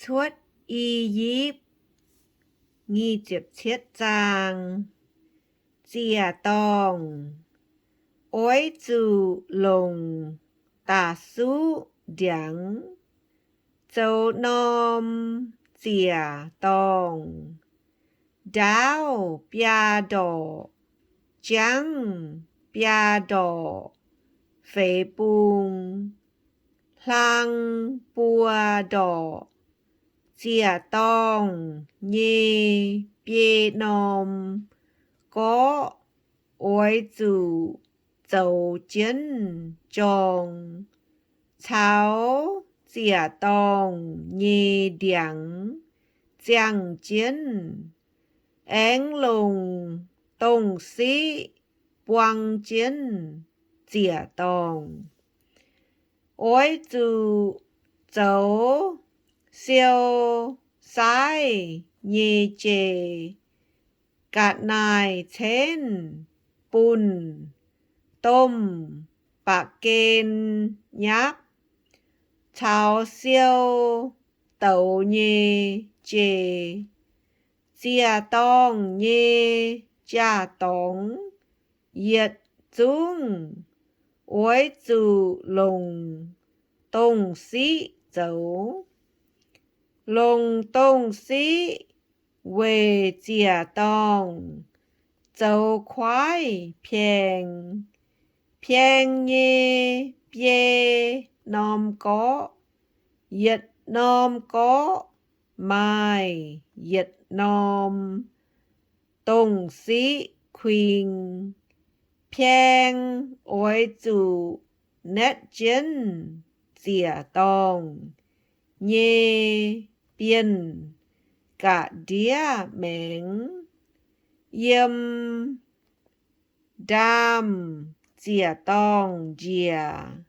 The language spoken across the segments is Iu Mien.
Cuotv I^yipv. Ziec-dorngh, oix zuqc longc da'suqv ndiangx zoux norm ziec-dorngh. Ndaauv biaa ndorqc, jangv biaa ndorqc feix bung, hlang buo ndorqc. Ziec-dorngh nyei biei norm gorqv oix zuqc zoux jienv jorng, caux ziec-dorngh nyei ndiangx ziangh jienv. Aengx longc dongh siqv buang jienv ziec-dorngh. Oix zuqc zoux siou saaiv nyei jei, ga'naaiv-ceqv bunh domh ba'gen nyapv, caux siou douz nyei jei. Ziec-dorngh nyei jaa-dorngx yietc zungv oix zuqc longc dongh siqv zoux. Longc dongh siqv weic ziec-dorngh zoux kuaaiv pieng. Pieng nyei biei norm gorqv, yietc norm gorqv maaih yietc norm dongh siqv kuing. Pieng oix zuqc naetv jienv ziec-dorngh nyei bienh ga'ndiev maengx, yiem ndaamv ziec-dorngh njiec.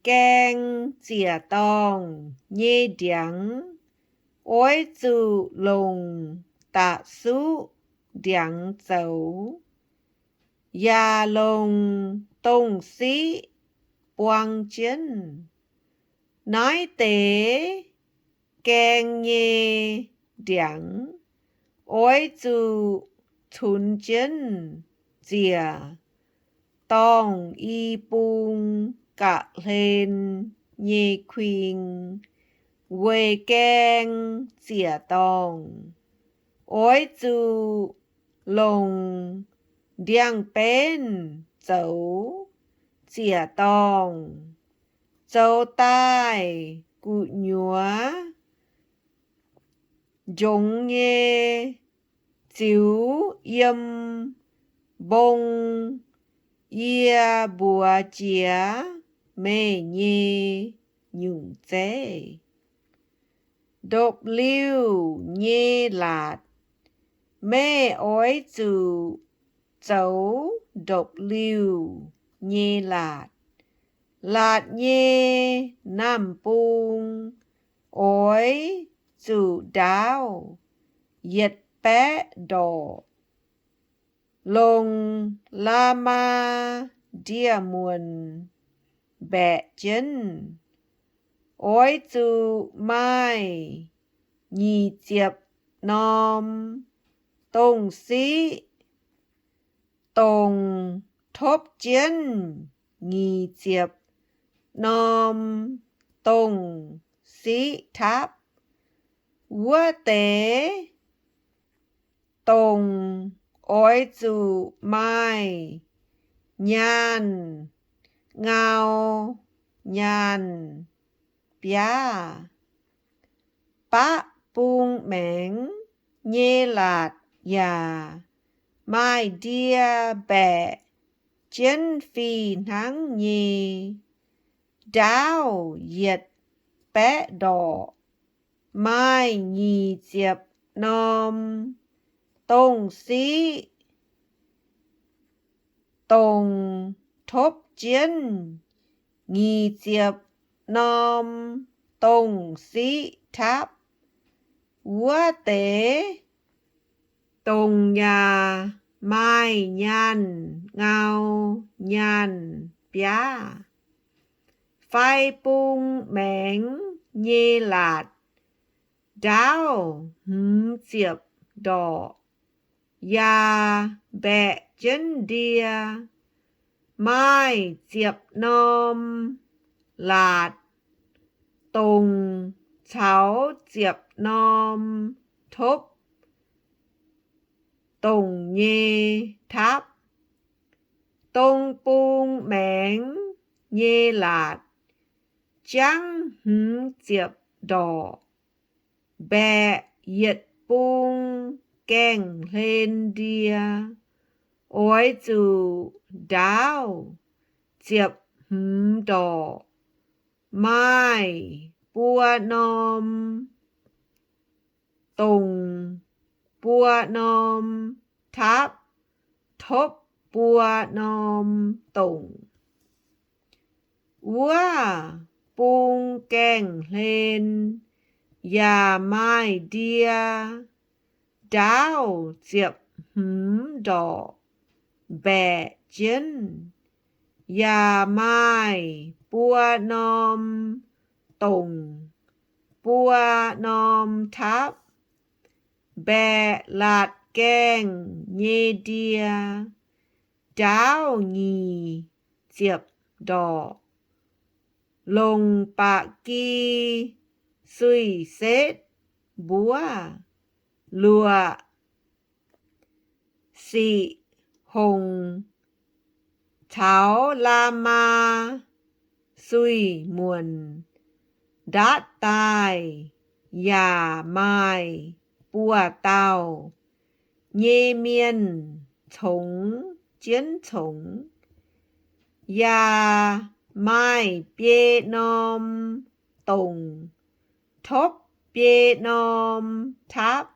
Gaeng ziec-dorngh nyei ndiangx oix zuqc longc da'suqv ndiangx zoux, yaac longc dongh siqv buang jienv. Naaiv deix gaeng nyei ndiangx oix zuqc cunx jienv ziec dorngh i bung ga'hlen nyei kuing. Weic gaeng ziec-dorngh oix zuqc longc ndiangx-benv zoux ziec-dorngh, zoux daaih gu'nyuoz njongx nyei ziux yiem mbong. Yie mbuox jiex meih nyei nyungc zeiv. Ndopv-liuh nyei laatc. Meih oix zuqc zoux ndopv-liuh nyei laatc. Laatc nyei naamh bung oix zuqc ndaauv yietc baeqv ndorqc. Longc la'maah ndie-muonc mbaeqc jienv. Oix zuqc maaih nyic ziepc norm dongh siqv, dongh topv jienv nyic ziepc norm dongh siqv taapv. Wuov deix dongh oix zuqc maaih nyaanh ngau nyaanh biaav. Baqv bung maengx nyei laatc yaac maaih ndie mbaeqc jienv fih hnangv nyei. Ndaauv yietc baeqv ndorqc, maaih nyic ziepc norm dongh siqv, dongh topv jienv nyic ziepc norm dongh siqv taapv. Wuov deix dongh yaac maaih nyaanh ngau nyaanh biaav. Fai bung maengx nyei laatc ndaauv hmz ziepc ndorqc, yaac mbaeqc jienv ndie. Maaih ziepc norm laatc dongc caux ziepc norm topv dongc nyei taapv. Dong bung maengx nyei laatc jangv hmz ziepc ndorqc, mbaeqc yietc bung gaengh hlen ndie. Oix zuqc ndaauv ziepc hmz ndorqc, maaih buo norm dongc buo norm taapv, topv buo norm dongc. Wuov bung gaengh hlen yaac maaih ndie, ndaauv ziepc hmz ndorqc mbaeqc jienv, yaac maaih buo norm dongc buo norm taapv, mbaeqc laatc gaengh nyei ndie, ndaauv nyic ziepc ndorqc. Longc ba'gi suih setv mbuov luoqc, siqv hongc caux la'maah suix muonc ndaatv daaih yaac maaih buoz-dauh nyei mienh congx jienv congx, yaac maaih biei norm dongc topv biei norm taapv.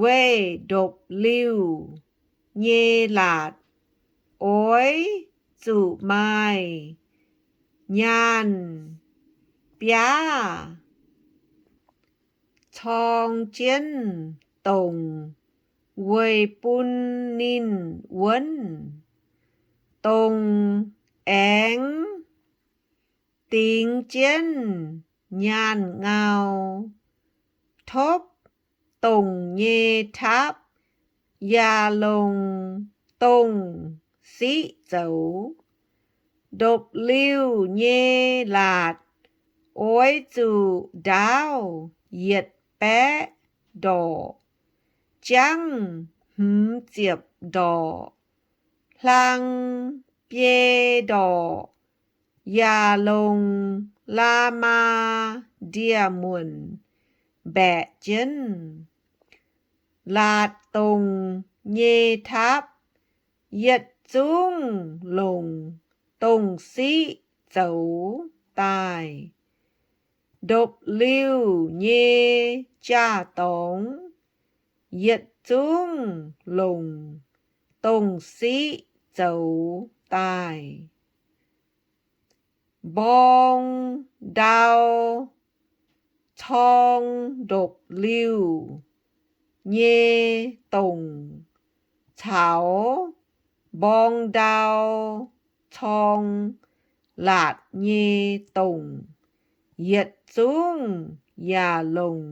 Weih ndopv-liuh nyei laatc oix zuqc maaih nyaanh biaav corng jienv dongc weic bun ninh wuonv. Dongc aengx dingx jienv nyaanh ngau. Topv dongc nyei taapv yaac longc dongh siqv zoux. Ndopv-liuh nyei laatc oix zuqc ndaauv yietc baeqv ndorqc, jangv hmz ziepc ndorqc, hlang biei ndorqc, yaac longc la'maah ndie-muonc mbaeqc jienv. Laatc dongc nyei taapv yietc zungv longc dongh siqv zoux daaih. Ndopv-liuh nyei jaa-dorngx yietc zungv longc dongh siqv zoux daaih. Mborng ndau corng ndopv-liuh nyei dongc caux mborng ndau corng laatc nyei dongc yietc zungv yaac longc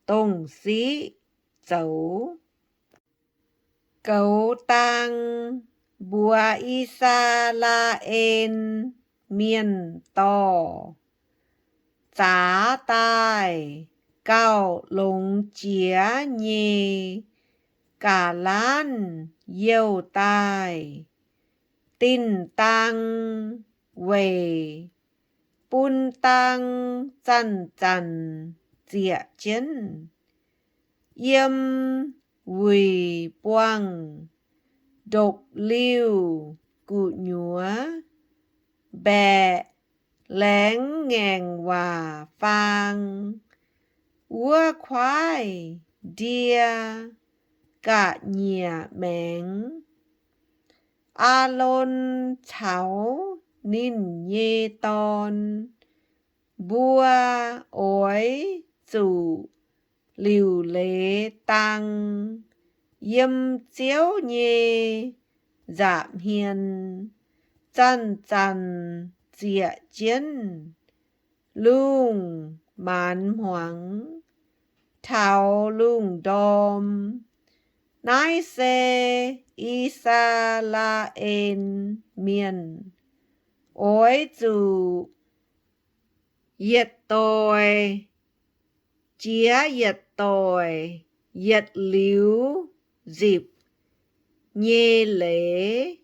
dongh siqv zoux. Goux dang mbuox I^saa^laa^en Mienh dorh zaax daaih gauh longx jiex nyei ga'lanv youh daaih dinh dang weic bun dang zanc-zanc zieqc jienv. Yiem wuic buangh ndopv-liuh gu'nyuoz mbaeqc laengz ngaengc waac faang wuov kuaaiv ndie ga'nyiec maengx. Aalon caux ninh nyei dorn mbuo oix zuqc liuc leiz dang yiem Ziouv nyei nza'hmien zanc-zanc zieqc jienv. lungh maanz hmuangx taux lungh ndorm. Naaiv se I^saa^laa^en Mienh oix zuqc yietc doic jiex yietc doic, yietc liuz nzipc nyei leiz.